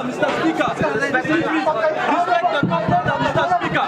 Mr. Speaker. Please, respect the court order, Mr. Speaker.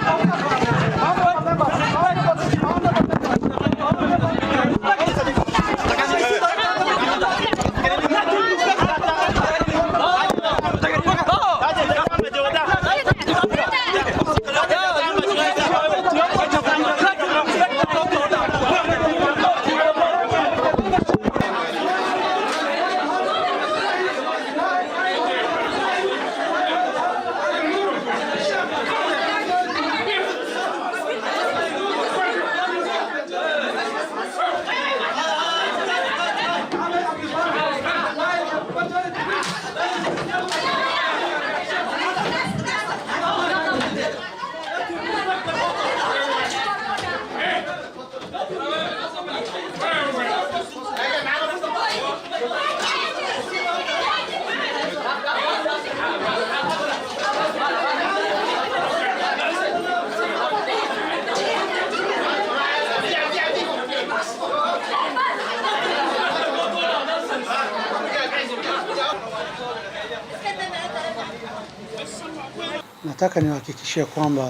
Nataka niwahakikishie kwamba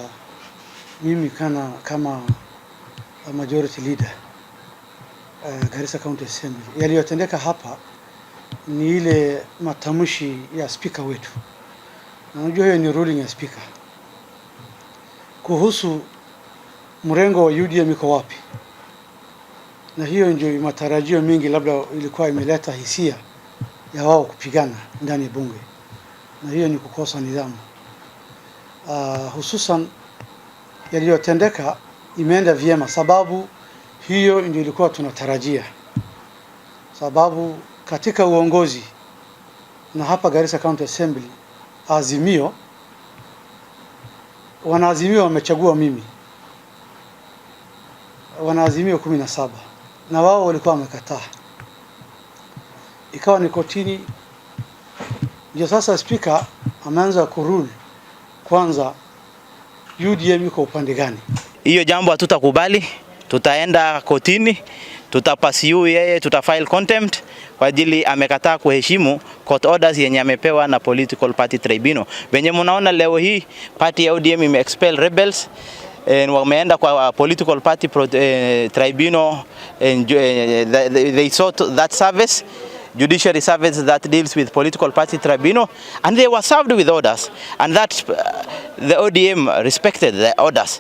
mimi kama majority leader Garissa County Assembly, yaliyotendeka hapa ni ile matamshi ya spika wetu, na unajua hiyo ni ruling ya spika kuhusu mrengo wa UDM iko wapi, na hiyo ndio matarajio mingi labda ilikuwa imeleta hisia ya wao kupigana ndani ya bunge, na hiyo ni kukosa nidhamu. Hususan yaliyotendeka imeenda vyema, sababu hiyo ndio ilikuwa tunatarajia, sababu katika uongozi na hapa Garissa County Assembly Azimio, wanaazimio wamechagua mimi, wanaazimio 17 na wao walikuwa wamekataa, ikawa ni kotini. Ndio sasa spika ameanza kurule kwanza UDM iko upande gani? Hiyo jambo hatutakubali, tutaenda kotini, tutapursue yeye, tutafile contempt kwa ajili amekataa kuheshimu court orders yenye amepewa na political party tribunal. Venye mnaona leo hii party ya ODM ime expel rebels wameenda kwa political party tribunal and they sought that service, judiciary service that deals with political party tribunal, and they were served with orders, and that the ODM respected the orders.